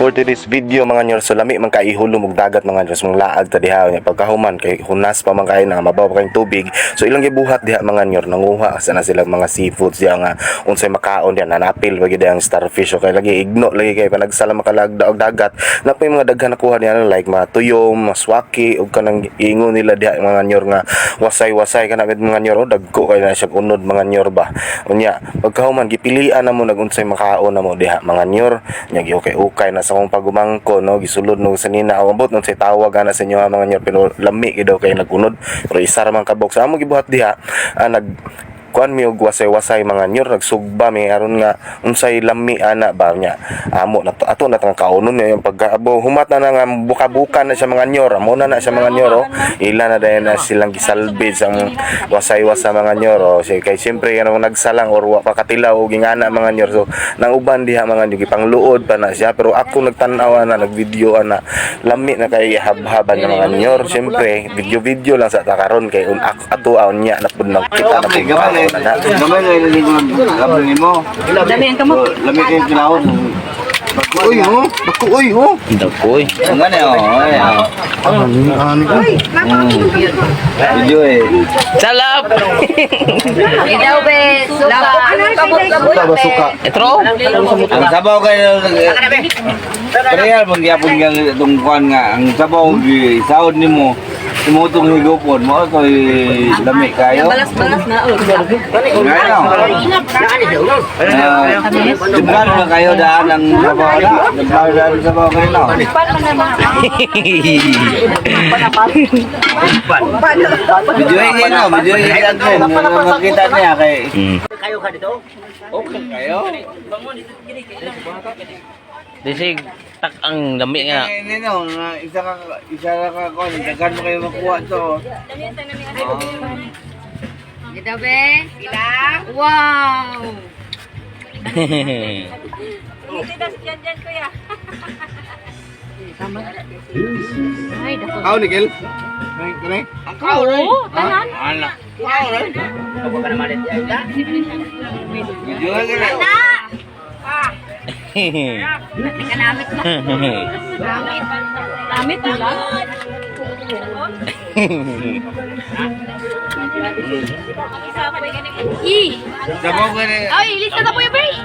For today's video, mga nyor, so lami man kaihulom og dagat, mga nyor, mong laag ta diha nya pagkahuman kay hunas pa man kayo na mabaw pa kayong tubig. So ilang gibuhat diha, mga nyor, nanguha sa na silang mga seafoods diha nga unsay makaon diha, nanapil pa gyud ang starfish o kay lagi igno lagi kay panagsala makalag og dagat. Na pa yung mga daghan nakuha niya like mga tuyom, mga swaki ug kanang ingon nila diha, mga nyor, nga wasay-wasay kana mga nyor. O dagko kay na siya unod, mga nyor ba. Unya pagkahuman gipilian na mo nagunsay makaon na mo diha, mga nyor. Nya giukay-ukay na sa akong pagumangko, no, gisulod no sa nina ambot nun say tawag ana sa inyo ha, mga nyor, pero lami gid daw kay nagunod, pero isa ra man ka box amo gibuhat diha. Nag kuan mi og wasay-wasay, mga nyor, nagsugba mi aron nga unsay lami ana ba. Nya amo na to, ato na tang kaunon niya yung pagkaabo humat na nga buka-buka na siya, mga nyor. Amo na na siya, mga nyor. Oh, ila na dayon na silang gisalbid ang wasay-wasa, mga nyor. Oh, kay siyempre ano nagsalang or wa pa katilaw og ingana, mga nyor. So nang uban diha, mga nyor, gipangluod pa na siya, pero ako nagtan-aw na, nagvideo ana, lami na kay habhaban ng mga nyor. Siyempre video video lang sa takaron kay un ato niya na pud nagkita na pud Gamay kaon na. Gamay nga gamay nimo. Dami ang kamot. Lami kay kinahon. Uy, oh. Dako, uy, oh. Dakoy. Ang gani oh. Ay, oh. Ano ko? Video eh. Salap. Ikaw be, suka. Kamot Suka ba, suka? Etro. Ang sabaw kay Parehal man gyapon nga itong kuan nga ang sabaw gi sahod nimo imo tong higupon mo to lami kayo. Balas-balas na. Oh. Ngayon. Timbrado na kayo daan ang sabaw na. Timbrado daan ang sabaw kayo na. Video kayo na, video kayo na. Makita niya kay kayo. Disig tak ang lami nga. Eh, nino, na isa ka kuan, daghan mo kayo makuha to. Ikaw be. Wow. Ay, dako. Aw, Nickel. Kani, kani. Oo, tanan. Video kayo. Namit na. Namit. Namit mo lang. I. Sabaw kayo. Ay, lista na po yung break.